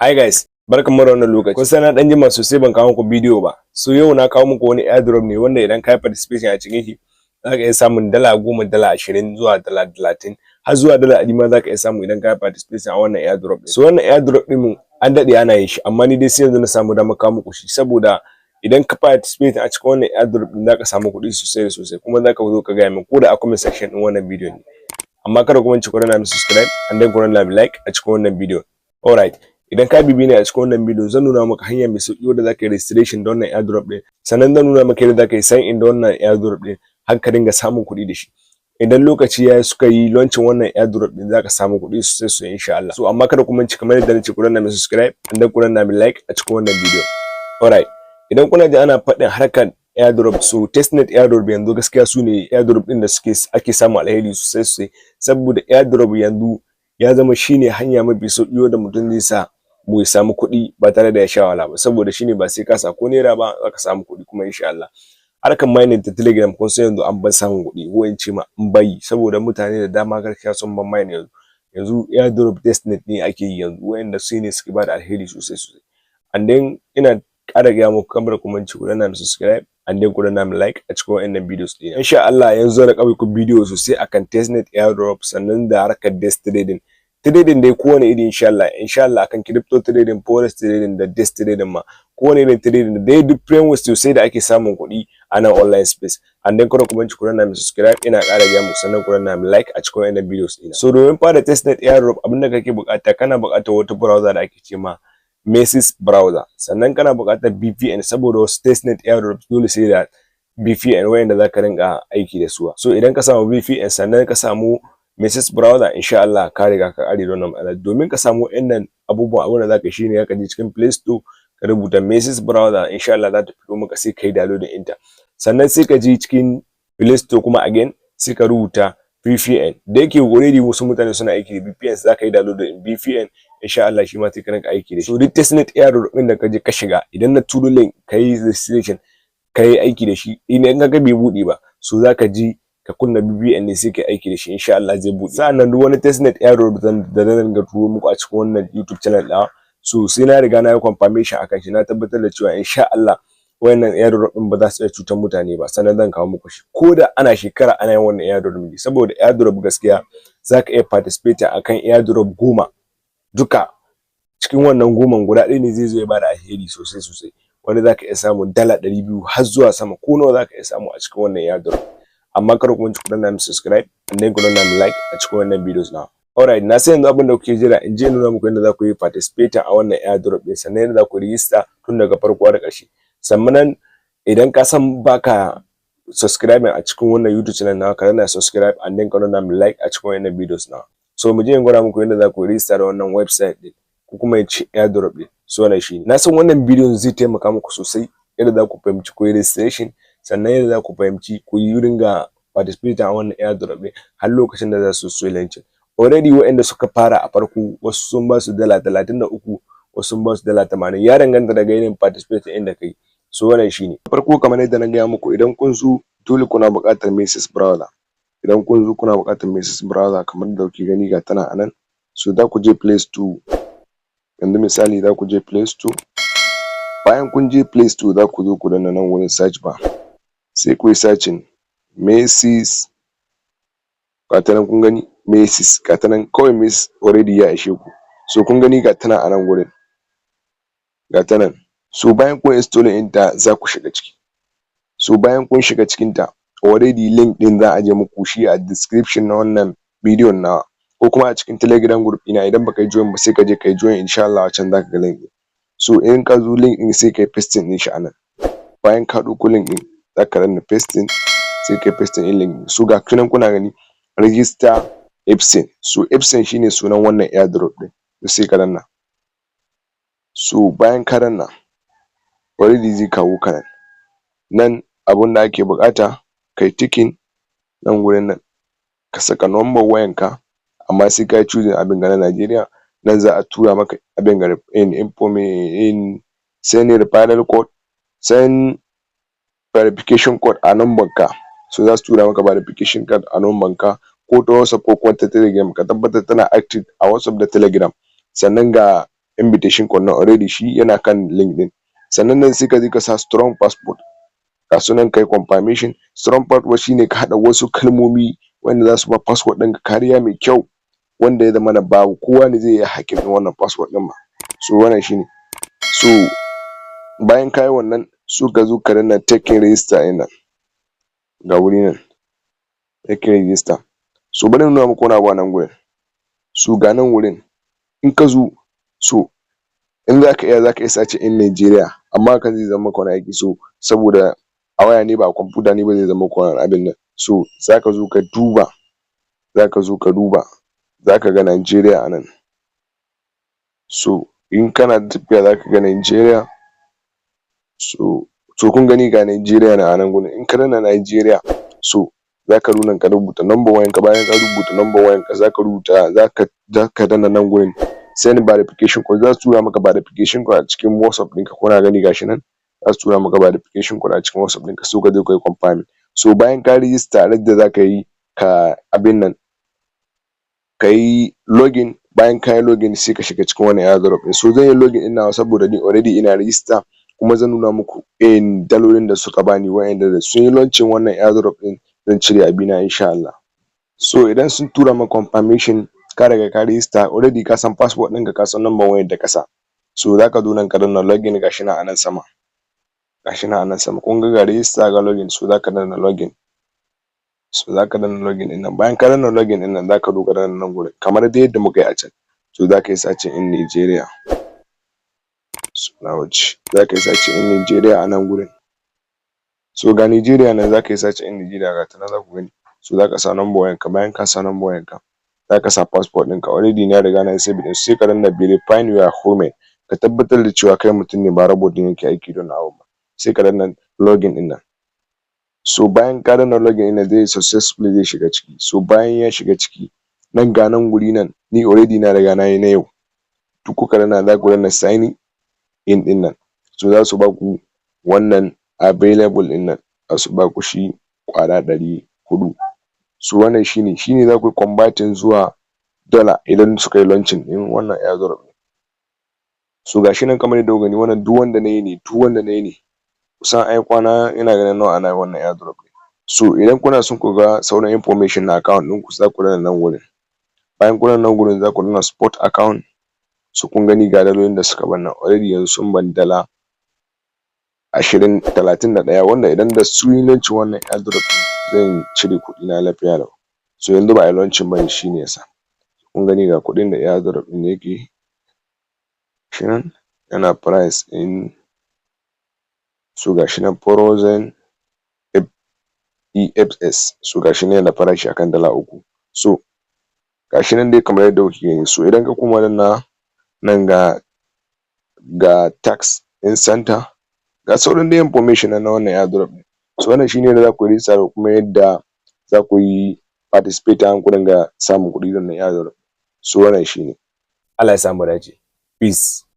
Hi guys, barkanmu da wannan lokaci. Kun san na dan jima sosai ban kawo muku bidiyo ba. So yau na kawo muku wani airdrop ne wanda idan ka yi participation a cikin shi, za ka iya samun $10, $20 zuwa $30, har zuwa $100 ma za ka iya samu idan ka yi participation a wannan airdrop ɗin. So wannan airdrop ɗin an daɗe ana yin shi, amma ni dai sai yanzu na samu damar kawo muku shi, saboda idan ka participate a cikin wannan airdrop ɗin, za ka samu kuɗi sosai da sosai, kuma za ka zo ka gaya min ko da a comment section ɗin wannan bidiyon ne. Amma kada ku mance ku danna min subscribe and then ku danna min like a cikin wannan bidiyon. Alright, idan ka bibiye ni a cikin wannan bidiyo, zan nuna maka hanya mai sauki wadda zaka yi registration da wannan airdrop din, sannan zan nuna maka yadda zaka yi sign in da wannan airdrop din har ka dinga samun kuɗi da shi. Idan lokaci ya suka yi launching wannan airdrop din, zaka samu kuɗi sosai sosai, insha Allah. So amma kada ku mance, kamar yadda nace, ku danna min subscribe and then ku danna min like a cikin wannan bidiyo. Alright, idan kuna ji ana faɗin harkar airdrop, so testnet airdrop yanzu gaskiya su ne airdrop din da suke ake samu alheri sosai sosai, saboda airdrop yanzu ya zama shine hanya mafi sauki wanda mutum zai sa mu samu kuɗi ba tare da ya sha wahala ba, saboda shine ba sai ka sa ko naira ba zaka samu kuɗi. Kuma insha Allah harkar mining ta Telegram, kun san yanzu an bar samun kuɗi, ko in ce ma an bari, saboda mutane da dama gaskiya sun bar mining yanzu. Yanzu airdrop testnet ne ake yi yanzu, wayanda su ne suke bada alheri sosai sosai. And then ina ƙara gaya muku, kamar ku mance ku danna subscribe and then ku danna min like a cikin wayannan videos ɗin. Insha Allah yanzu zan riƙa muku bidiyo sosai akan testnet airdrop, sannan da harkar DEX trading. Trading dai kowane iri, insha Allah, insha Allah, akan crypto trading, forex trading da DEX trading ma, kowane irin trading da dai different ways sosai da ake samun kuɗi a nan online space. And then kada ku mance ku danna min subscribe, ina ƙara gaya muku, sannan ku danna min like a cikin wayannan videos ɗina. So domin fara testnet airdrop, abinda kake buƙata, kana buƙatar wata browser da ake ce ma Mises Browser, sannan kana buƙatar VPN, saboda wasu testnet airdrop dole sai da VPN wayanda zaka rinka aiki da su. So idan ka samu VPN, sannan ka samu Mises Browser, insha Allah ka riga ka ƙare da wannan matsala. Domin ka samu wayannan abubuwan, abin da zaka yi shine zaka je cikin Play Store, ka rubuta Mises Browser, insha Allah za ta fito maka, sai ka yi downloading ɗinta. Sannan sai ka je cikin Play Store kuma again, sai ka rubuta VPN. Da yake already wasu mutane suna aiki da VPN, za ka yi downloading VPN, insha Allah shi ma sai ka rinka aiki da shi. So duk testnet airdrop ɗin da ka je ka shiga, idan na turo link ka yi registration, ka yi aiki da shi, idan ka ga bai buɗe ba, so za ka ji ka kunna VPN ne, sai ka aiki da shi, insha Allah zai buɗe. Sa'annan duk wani testnet airdrop da zan dinga turo muku a cikin wannan YouTube channel ɗin, so sai na riga na yi confirmation akan shi, na tabbatar da cewa insha Allah wayannan airdrop ɗin ba za su iya cutar mutane ba, sannan zan kawo muku shi, ko da ana shekara ana yin wannan airdrop ne. Saboda airdrop gaskiya zaka iya participate akan airdrop 10, duka cikin wannan 10n guda ɗaya ne zai zo ya bada alheri sosai sosai, wanda zaka iya samun $200 har zuwa sama, ko nawa zaka iya samu a cikin wannan airdrop. Amma kada ku mance ku danna min subscribe and then ku danna min like a cikin wannan videos nawa. Alright, na san yanzu abin da kuke jira, in je in nuna muku yadda za ku yi participate a wannan airdrop ɗin, sannan yadda za ku register tun daga farko har ƙarshe. Sannan idan ka san baka subscribing a cikin wannan YouTube channel nawa, ka danna subscribe and then ka danna min like a cikin wannan videos nawa. So mu je in gwada muku yadda za ku register da wannan website ɗin, ko kuma in ce airdrop ɗin. So wannan shine. Na san wannan bidiyon zai taimaka muku sosai yadda za ku fahimci ku yi registration, sannan yadda za ku fahimci ku yi ringa participate a wannan airdrop ɗin har lokacin da za su so launching. Already waɗanda suka fara a farko, wasu sun ba su $33, wasu sun ba su $80, ya danganta daga irin participate ɗin da kai. So wannan shine. Farko, kamar yadda na gaya muku, idan kun zo dole kuna buƙatar Mises Browser. Idan kun zo kuna buƙatar Mises Browser, kamar yadda kuke gani, ga ta nan a nan. So za ku je Play Store. Yanzu misali za ku je Play Store. Bayan kun je Play Store, za ku zo ku danna nan wurin search bar, sai ku yi searching Mises. Ga ta nan, kun gani, Mises, ga ta nan kawai. Mises already ya ishe ku. So kun gani, ga ta nan a nan wurin, ga ta nan. So bayan kun installing ɗinta, za ku shiga ciki. So bayan kun shiga cikin ta, already link ɗin za a aje muku shi a description na wannan bidiyon nawa, ko kuma a cikin Telegram group ɗina. Idan baka yi join ba, sai ka je kayi join, insha Allah a can zaka ga link ɗin. So in ka zo link ɗin, sai kayi pasting ɗin shi a nan. Bayan ka ɗauko link ɗin, zaka danna pasting, sai kayi pasting ɗin link ɗin. So ga shi nan kuna gani, register Epson. So Epson shine sunan wannan airdrop ɗin, sai ka danna. So bayan ka danna, already zai kawo ka nan. Nan abunda ake buƙata, kayi ticking nan wurin nan, ka saka number wayan ka, amma sai kayi choosing abin ga na Najeriya. Nan za a tura maka abin ga in in send referral code, send verification code a number ka. So zasu tura maka verification code a number ka, ko ta WhatsApp ko kuma ta Telegram. Ka tabbatar tana active a WhatsApp da Telegram. Sannan ga Invitation code nan already shi yana kan link ɗin. Sannan nan sai ka je ka sa strong password, ga su nan, kayi confirmation. Strong password shine ka haɗa wasu kalmomi wanda zasu ba password ɗinka kariya mai kyau, wanda ya zamana ba kowa ne zai iya hacking ɗin wannan password ɗin ba. So wannan shine. So bayan kayi wannan, so ka zo ka danna taking register ɗin nan, ga wuri nan, taking register. So bari in nuna muku wani abu a nan gurin. So ga nan wurin, in ka zo, so in zaka iya, zaka iya searching in Nigeria, amma hakan zai zama maka wani aiki. So saboda a waya ne, ba a kwamfuta ne ba, zai zama maka wani abin nan. So zaka zo ka duba, zaka zo ka duba, zaka ga Nigeria a nan. So in kana tafiya zaka ga Nigeria. So kun gani, ga Nigeria nan a nan gurin. In ka danna Nigeria, so zaka zo nan ka rubuta number wayan ka. Bayan ka rubuta number wayan ka, zaka rubuta, zaka danna nan gurin "Send verification code". Zasu tura maka verification code a cikin WhatsApp ɗinka. Kuna gani, gashi nan, zasu tura maka verification code a cikin WhatsApp ɗinka, so ka je kayi confirming. So bayan ka register, yadda zaka yi ka abin nan, kayi login. Bayan kayi login, sai ka shiga cikin wannan airdrop ɗin. So zan yi login ɗin nawa saboda ni already ina register, kuma zan nuna muku irin dalolin da suka bani, wa'inda da sun yi launching wannan airdrop ɗin zan cire abina, insha Allah. So idan sun tura maka confirmation, ka riga ka register already, ka san password ɗinka, ka san number wayar da ka sa. So zaka zo nan ka danna login, gashi nan a nan sama, gashi nan a nan sama. Kun ga, ga register, ga login. So zaka danna login. So zaka danna login ɗin nan. Bayan ka danna login ɗin nan, zaka zo ka danna nan gurin kamar dai yadda muka yi a can. So zaka yi searching in Nigeria. So na wuce. Zaka yi searching in Nigeria a nan gurin. So ga Nigeria nan, zaka yi searching in Nigeria, ga ta nan zaku gani. So zaka sa number wayanka. Bayan ka sa number wayanka, zaka sa passport ɗinka. Already na riga nayi saving ɗin. Sai ka danna "Verifying you are human", ka tabbatar da cewa kai mutum ne, ba robot ne yake aiki da wannan abun ba. Sai ka danna login ɗin nan. So bayan ka danna login ɗin nan, zai successfully zai shiga ciki. So bayan ya shiga ciki nan, ga nan guri nan, ni already na riga nayi na yau. Duk kuka danna, zaku danna sign in ɗin nan. So zasu baku wannan available ɗin nan, zasu baku shi ƙwara 400. So wannan shine zaku yi converting zuwa dollar idan suka yi launching ɗin wannan airdrop. So gashi nan kamar yadda kuka gani, wannan duk wanda nayi ne, duk wanda nayi ne. Kusan anyi kwana, ina ganin nawa, ana wannan airdrop. So idan kuna son ku ga sauran information na account ɗinku, zaku danna nan wurin. Bayan kun danna nan gurin, zaku danna spot account. So kun gani, ga dalolin da suka ban nan already. Yanzu sun ban dala 20, 31, wanda idan da sunyi launching wannan airdrop ɗin, zan cire kuɗi na lafiya lau. So yanzu ba ayi launching bane, shine yasa. Kun gani, ga kuɗin da airdrop ɗin yake, gashi nan yana price ɗin. So gashi nan, Frozen EFS. So gashi nan yana farashi akan dala 3. So gashi nan dai kamar yadda kuke gani. So idan ka koma dannawa nan, ga tax in center, ga sauran dai information na wannan airdrop ɗin. So wannan shine yadda zaku yi register da kuma yadda zaku yi participate ku dinga samun kuɗi da wannan airdrop. So wannan shine. Allah ya sa mu dace. Peace.